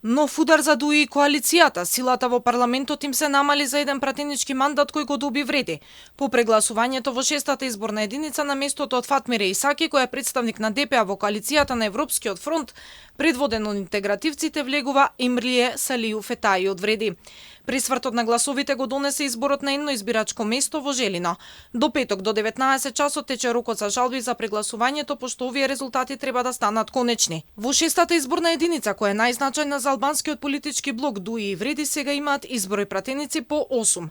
Нов удар за ДУИ и коалицијата. Силата во парламентот им се намали за еден пратенички мандат кој го доби Вреди. По прегласувањето во шестата изборна единица на местото од Фатмире Исаки, која е представник на ДПА во коалицијата на Европскиот фронт, предводен од интегративците, влегува Имрлие Салију Фетаји од Вреди. Пресвртот на гласовите го донесе изборот на едно избирачко место во Желино. До петок до 19 часот тече рокот за жалби за прегласувањето, пошто овие резултати треба да станат конечни. Во шестата изборна единица, која е најзначајна за албанскиот политички блок ДУИ и Вреди, сега имаат изброј пратеници по 8.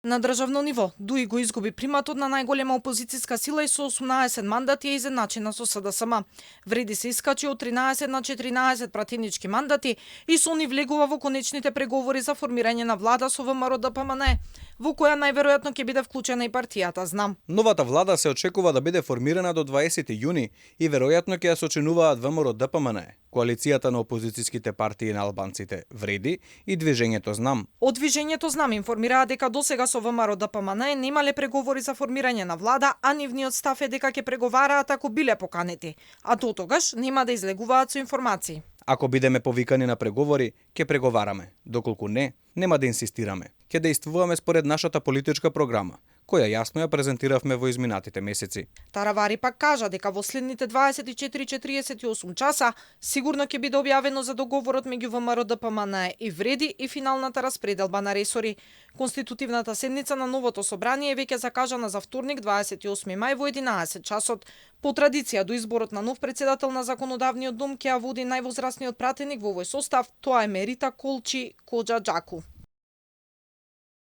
На државно ниво, ДУИ го изгуби приматот на најголема опозицијска сила и со 18 мандати е изедначена со СДСМ. Вреди се искачи од 13 на 14 пратенички мандати и со нив влегува во конечните преговори за формирање на влада со ВМРО ДПМН, во која најверојатно ќе биде вклучена и партијата Знам. Новата влада се очекува да биде формирана до 20 јуни и веројатно ќе ја сочинуваат ВМРО ДПМН, коалицијата на опозицијските партии на албанците Вреди и Движењето Знам. Од Движењето Знам информираа дека досега со ВМРО ДПМН немале преговори за формирање на влада, а нивниот став е дека ќе преговараат ако биле поканети, а дотогаш нема да излегуваат со информации. Ако бидеме повикани на преговори, ќе преговараме. Доколку не, нема да инсистираме. Ќе действуваме според нашата политичка програма, која јасно ја презентиравме во изминатите месеци. Таравари пак кажа дека во следните 24-48 часа сигурно ќе биде објавено за договорот меѓу ВМРО ДПМН и Вреди и финалната распределба на ресори. Конститутивната седница на новото собрание е веќе закажана за вторник 28 мај во 11 часот. По традиција до изборот на нов председател на законодавниот дом ќе ја води највозрасниот пратеник во овој состав, тоа е Мерита Колчи Коџа Џаку.